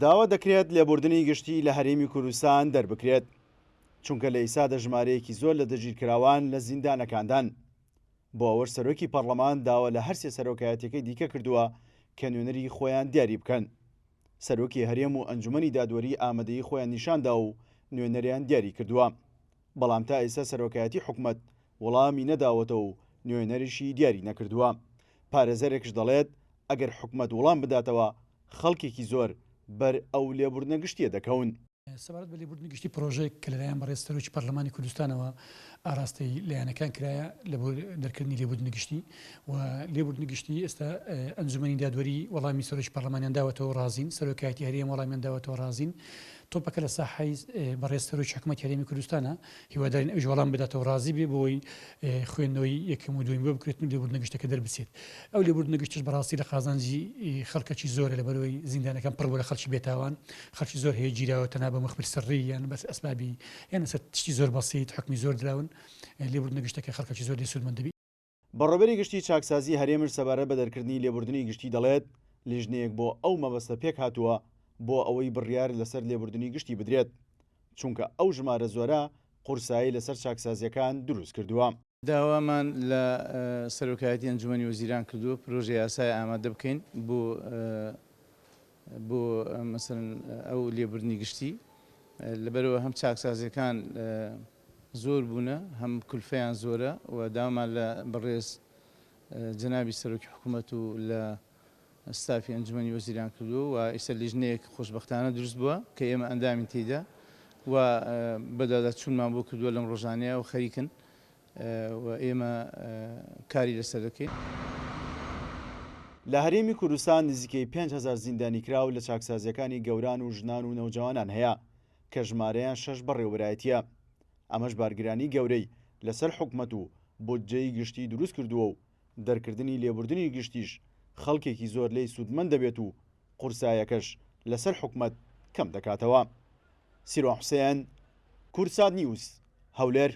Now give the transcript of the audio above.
داوا دەکرێت لێبوردنی گشتی لە هەرێمی کوردستان دەربکرێت، چونکە لە ئیسادا ژمارەیەکی زۆر لە دەستگیرکراوان لە زیندانەکاندان. بۆ ئەوەش سەرۆکی پەڕلەمان داوا لە هەرسێ سەرۆکایەتیەکەی دیکە کردووە کە نوێنەری خۆیان دیاری بکەن. سەرۆکی هەرێم و ئەنجومەنی دادوەری ئامادەیی خۆیان نیشاندا و نوێنەریان دیاری کردووە. بەڵام تا ئێستا سەرۆکایەتی حکومەت وەڵامی نەداوەتەوە و نوێنەریشی دیاری نەکردووە. پارێزەرێکش دەڵێت ئەگەر حکومەت وەڵام بداتەوە خەڵکێکی زۆر بەر ئەو لێبوردنە گشتیە دەکەون. سەبارەت بە لێبوردنی گشتی پرۆژەیەک کە لەلایەن بەڕێز سەرۆکی پەرلەمانی کوردستانەوە ئاراستەی لایەنەکان کرایە لە بۆ دەرکردنی لێبوردنی گشتی و لێبوردنی گشتی ئێستا ئەنجومەنی دادوەری وەڵامی سەرۆکی پەرلەمانیان داوەتەوە ڕازین، سەرۆکایەتی هەرێم وەڵامیان داوەتەوە ڕازین. تۆپەکە لە ساحەی بەڕێز سەرۆکی حکومەتی هەرێمی کوردستانە، هیوادارین ئەویش وەڵام بداتەوە ڕازی بێ بۆی خوێندنەوەی یەکەم و دووەمی بۆ بکرێتن و لێبوردنە گشتەکە دەربچێت. ئەو لێبوردنە گشتەش بەڕاستی لە قازانجی خەڵکەکی زۆرە لەبەرئەوەی زیندانەکان پڕ بووە لە خەڵکی بێتاوان، خەڵکی زۆر هەیە گیراوە تەنها بە مخبر سڕی یان بەس ئەسبابی یان لەسەر شتی زۆر بەسیت حوکمی زۆر دراون، لێبوردنە گشتەکە خەڵکەکی زۆر لێ سوودمەند دەبی. بەڕێوەبەری گشتی چاکسازی هەرێمش سەبارەت بە دەرکردنی لێبوردنی گشتی دەڵێت، لیژنەیەک بۆ ئەو مەبەستە پێکهاتووە بۆ ئەوەی بڕیار لەسەر لێبوردنی گشتی بدرێت، چونکە ئەو ژمارە زۆرە قورسایی لەسەر چاکسازییەکان دروستکردووە. داوامان لە سەرۆکایەتی ئەنجومەنی وەزیران کردووە پرۆژە یاسای ئامادە بکەین بۆ بۆ مەسەلەن ئەو لێبوردنی گشتی لەبەرئەوە هەم چاکسازیەکان زۆر بوونە هەم کولفەیان زۆرە و داوامان لە بەڕێز جەنابی سەرۆکی حکوومەت و لە ستافی ئەنجومەنی وەزیران کردووە و ئیستا لیژنەیەک خۆشبەختانە دروست بووە کە ئێمە ئەندامین تێیدا و بەدواداچوونمان بۆ کردووە لەم ڕۆژانەیە و خەریکن و ئێمە کاری لەسەر دەکەین. لە هەرێمی کوردستان نزیکەی 5000 زیندانیکراو لە چاکسازییەکانی گەوران و ژنان و نەوجەوانان هەیە کە ژمارەیان شەش بەڕێوەبەرایەتییە. ئەمەش بارگرانی گەورەی لەسەر حکومەت و بودجەی گشتی دروستکردووە و دەرکردنی لێبوردنی گشتیش خەڵکێکی زۆر لێی سوودمەند دەبێت و قورسایەکەش لەسەر حکومەت کەم دەکاتەوە. سیروان حوسێن، کوردسات نیوز، هەولێر.